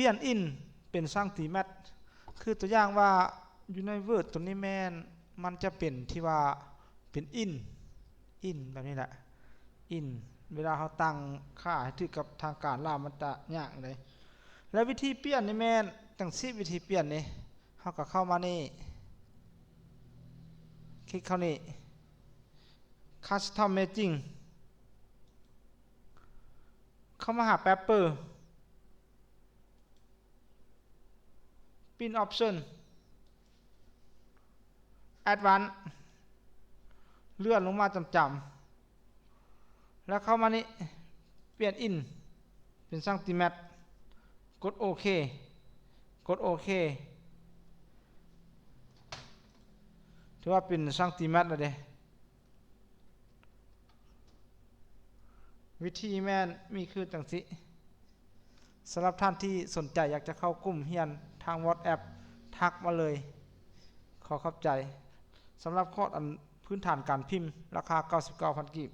ປ່ຽນອິນເປັນຊັງຕີແມັດ ຄືຕົວຢ່າງວ່າຢູ່ໃນເວີດຕົວນີ້ແມ່ນ ມັນຈະເປັນທີ່ວ່າເປັນອິນ ອິນແບບນີ້ແຫຼະ ອິນ ເວລາເຮົາຕັ້ງຄ່າໃຫ້ຖືກກັບທາງການລາວ ມັນຈະຍາກເລີຍ ແລະ ວິທີປ່ຽນນີ້ແມ່ນຈັ່ງຊີ້ ວິທີປ່ຽນນີ້ ເຮົາກໍເຂົ້າມານີ້ ຄລິກເຂົ້ານີ້ Custom Matching ເຂົ້າມາຫາ Paper Print Option Advanced ເລື່ອນລົງມາຈຳໆ ແລ້ວເຂົ້າມານີ້ ປ່ຽນອິນເປັນຊັງຕີແມັດ ກົດໂອເຄ ກົດໂອເຄ ຖືວ່າເປັນຊັງຕີແມັດແລ້ວເດ້. ວິທີແມ່ນມີຄືຈັ່ງຊີ້ ສຳລັບທ່ານທີ່ສົນໃຈຢາກຈະເຂົ້າກຸ່ມຮຽນທາງ WhatsApp ທັກມາເລີຍ ຂໍຂອບໃຈ ສຳລັບຄອດອັນພື້ນຖານການພິມ ລາຄາເກົ້າສິບເກົ້າພັນກີບ.